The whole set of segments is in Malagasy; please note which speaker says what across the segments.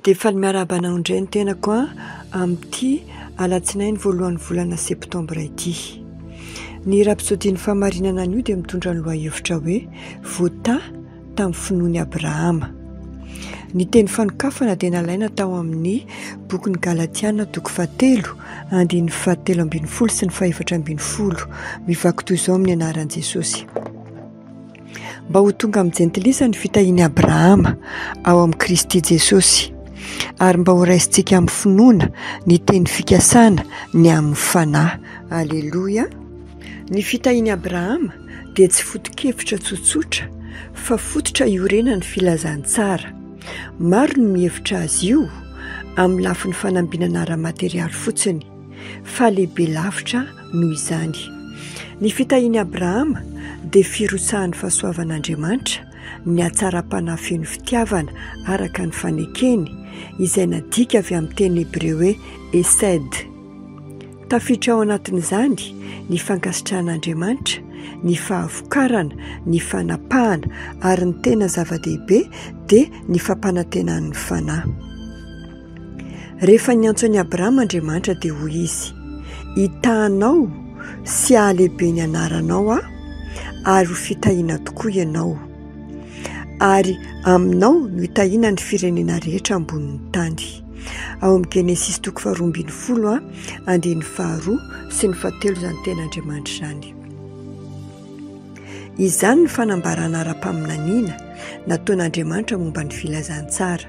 Speaker 1: Dia faly miarahaba anao indray ny tenako a amin'ity alatsinainy voalohan'ny volana septambra ity. Ny rapsodin'ny fahamarinana anio dia mitondra ny lohahevitra hoe voatahy tamin'ny finoan'i Abrahama. Ny teny fanokafana dia nalaina tao amin'ny bokin'ny Galatiana toko fahatelo andininy fahatelo ambin'ny folo sy ny faha-efatra ambin'ny folo mivaky toy izao amin'ny anaran'i Jesosy. Mba ho tonga amin'ny jentilisa ny fitahian'i Abrahama ao amin'i Kristy Jesosy, ary mba ho raisintsika amin'ny finoana ny teny fikasana ny amin'ny Fanahy. Aleloia! Ny fitahian'i Abrahama dia tsy foto-kevitra tsotsotra fa fototra iorenan'ny filazantsara. Maro ny mihevitra azy io amin'ny lafiny fanambinana ara-materialy fotsiny. fa lehibe lavitra noho izany. Ny fitahian'i Abrahama dia firotsahan'ny fahasoavan'Andriamanitra, ny hatsaram-panahy feno fitiavana araka ny fanekeny, izay nadika avy amin'ny teny hebreo hoe hesed. Tafiditra ao anatin'izany ny fankasitrahan'Andriamanitra, ny fahavokarana, ny fanapahana, ary ny tena zava-dehibe dia ny fampanantenan'ny Fanahy. Rehefa niantso an'i Abrahama Andriamanitra dia hoy Izy, Hitaha anao sy hahalehibe ny anaranao Aho, ary ho fitahiana tokoa ianao. Ary aminao no hitahiana ny firenena rehetra ambonin'ny tany. Ao amin'ny Genesisy toko faharoa ambin'ny folo, andininy faharoa sy ny fahatelo izany tenin'Andriamanitra izany. Izany ny fanambarana ara-paminaniana nataon'Andriamanitra momba ny filazantsara.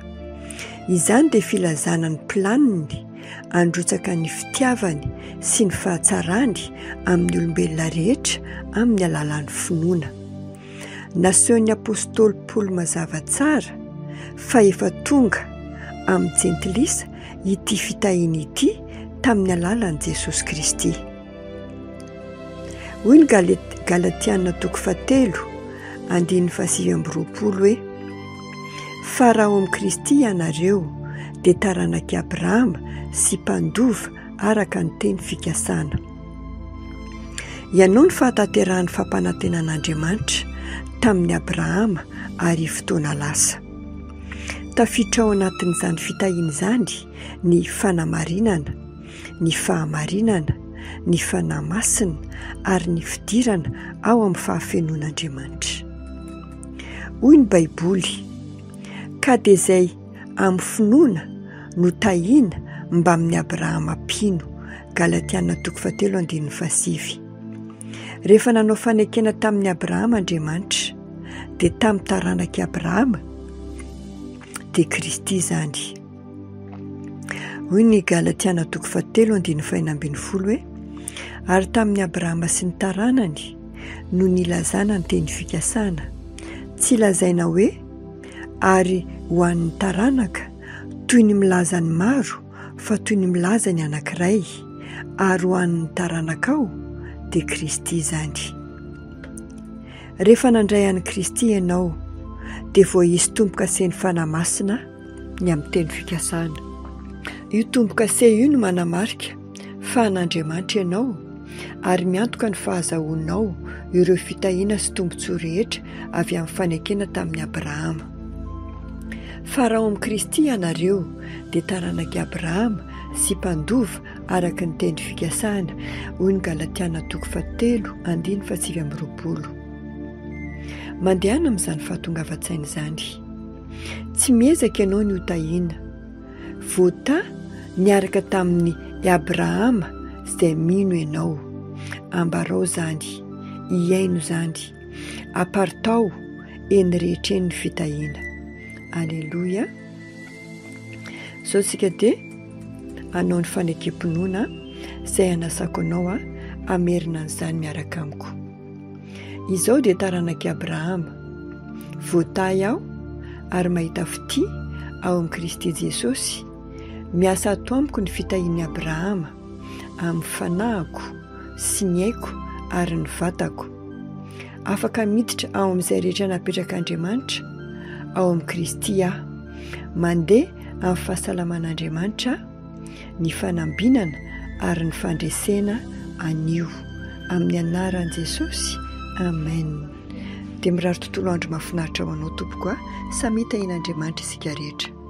Speaker 1: Izany dia filazana ny planiny handrotsaka ny fitiavany sy ny fahatsarany amin'ny olombelona rehetra amin'ny alalan'ny finoana. Nasehon'ny apostoly Paoly mazava tsara fa efa tonga amin'ny jentilisa ity fitahiana ity tamin'ny alalan'i Jesosy Kristy. Hoy ny Galatiana toko fahatelo andininy fahasivy amby roapolo hoe, Fa raha ao amin'i Kristy ianareo, dia taranak'i Abrahama sy mpandova araka ny teny fikasana. Ianao ny fahatanterahan'ny fampanantenan'Andriamanitra tamin'i Abrahama arivo taona lasa. Tafiditra ao anatin'izany fitahiana izany ny fanamarinana, ny fahamarinana, ny Fanahy Masina ary ny fidirana ao amin'ny fahafenoan'Andriamanitra. Hoy ny Baiboly, Ka dia izay amin'ny finoana no tahiana mbamin'i Abrahama mpino. Galatiana toko fahatelo andininy fahasivy. Rehefa nanao fanekena tamin'i Abrahama Andriamanitra, dia tamin'ny taranak'i Abrahama, dia Kristy izany. Hoy ny Galatiana toko fahatelo andininy fahenina ambin'ny folo hoe, Ary tamin'i Abrahama sy ny taranany no nilazana ny teny fikasana. Tsy lazaina hoe, ary ho an'ny taranaka, toy ny milaza ny maro, fa toy ny milaza ny anankiray, ary ho an'ny taranakao, dia Kristy izany. Rehefa nandray an'i Kristy ianao, dia voaisy tombo-kasen'ny Fanahy Masina, ny amin'ny teny fikasana. Io tombo-kase io no manamarika fa an'Andriamanitra ianao ary miantoka ny fahazahoanao ireo fitahiana sy tombontsoa rehetra avy amin'ny fanekena tamin'i Abrahama. Fa raha ao amin'i Kristy ianareo dia taranak'i Abrahama sy mpandova araka ny teny fikasana, hoy ny Galatiana toko fahatelo andininy fahasivy amby roapolo. Mandehana amin'izany fahatongavan-tsaina izany. Tsy miezaka ianao ny ho tahiana. Voatahy niaraka tamin'i Abrahama izay mino ianao. Ambarao izany. Iaino izany. Aparitao eny rehetra eny ny fitahiana. Aleloia. Izao isika dia hanao ny fanekem-pinoana izay hanasako anao hamerina an'izany miaraka amiko. Izao dia taranak'i Abrahama. Voatahy aho ary mahita fitia ao amin'i Kristy Jesosy. Miasa ato amiko ny fitahian'i Abrahama, amin'ny fanahiko sy ny aiko ary ny vatako. Afaka miditra ao amin'izay rehetra napetrak'Andriamanitra ao amin'i Kristy aho. Mandeha amin'ny fahasalaman'Andriamanitra aho. ny fanambinana ary ny fandresena anio. Amin'ny anaran'i Jesosy, Amen. Dia mirary tontolo andro mahafinaritra ho anao tompoko a. Samia tahian'Andriamanitra isika rehetra.